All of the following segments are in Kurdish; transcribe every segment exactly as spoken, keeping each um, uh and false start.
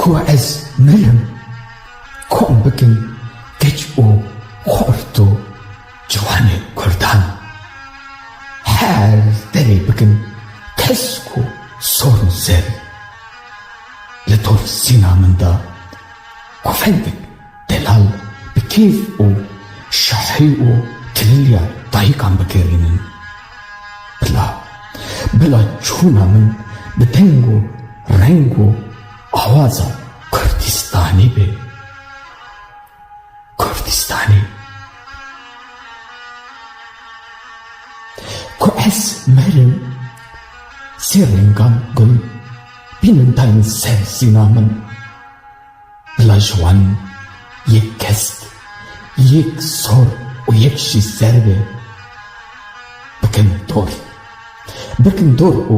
Ku ez mirim, kom bikin keç û xort û ciwanê Kurdan. Her derê bikin kesk û sor û zer. Li dor sîna min de ku fendek delal bi kêf û şahî û tililiya dayikan bigerînin. Bila, bila çûna min bi deng û reng û awaza Kurdistanî be. Kurdistanî. Ku ez merim, sê rengan gul bînin dayîn ser sîna min. Bila ji wan yek kesk, yek sor û yek jî zer be. Bikin dor. Bikin dor û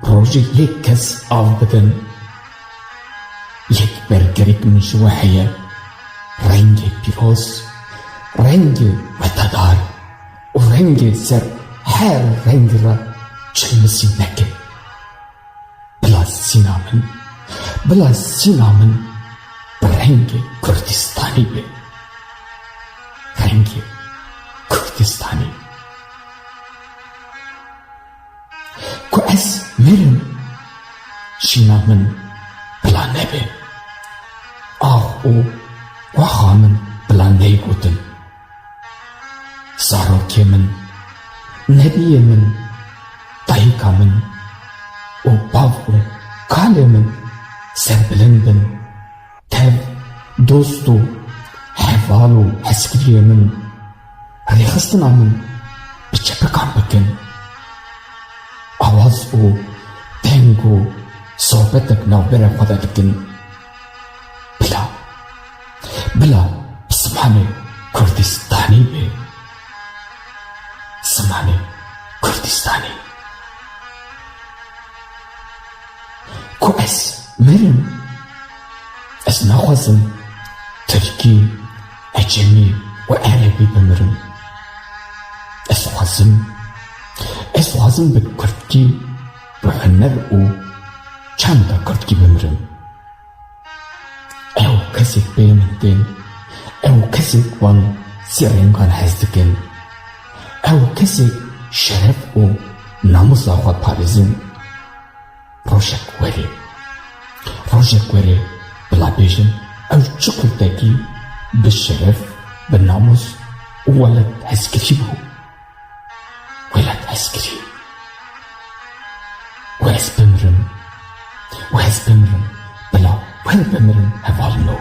rojê yek kes av bidin. Yek bergerek min ji we heye. Rengê pîroz, rengê wetedar û rengê ser her rengî re çilmisî neke. Bila sîna min, bila sîna min bi rengê Kurdistanî be. Rengê Kurdistanî. Ku ez mirim, şîna min bila nebe. Ax û waxa min bila neyê gotin. Zarokê min, nebiyê min, dayika min û bav û kalê min serbilind bin. Tev, dost û heval û hezkiriyê min rêxistina min bi çepikan bikin. Awaz û deng û sohbetek navbera xwe de dikin. Bila, bila bi zimanê Kurdistanî be. Zimanê Kurdistanî. Ku ez mirim, ez naxwazim tirkî, ecemî û erebî bimirim. Ez dixwazim, ez dixwazim bi kurdkî, bi huner û çanda kurdkî bimirim. Ew kesek pê min tên, ew kesek wan sê rengan hez dikin, ew kesek şeref û namusa xwe parêzin. Rojek were, rojek were bila bêjin, ew çi kurdekî bi şeref, bi namus û welat hezkirî bû. Welat hezkirî. Û ez bimirim. Û ez bimirim. Bila wer bimirim hevalino.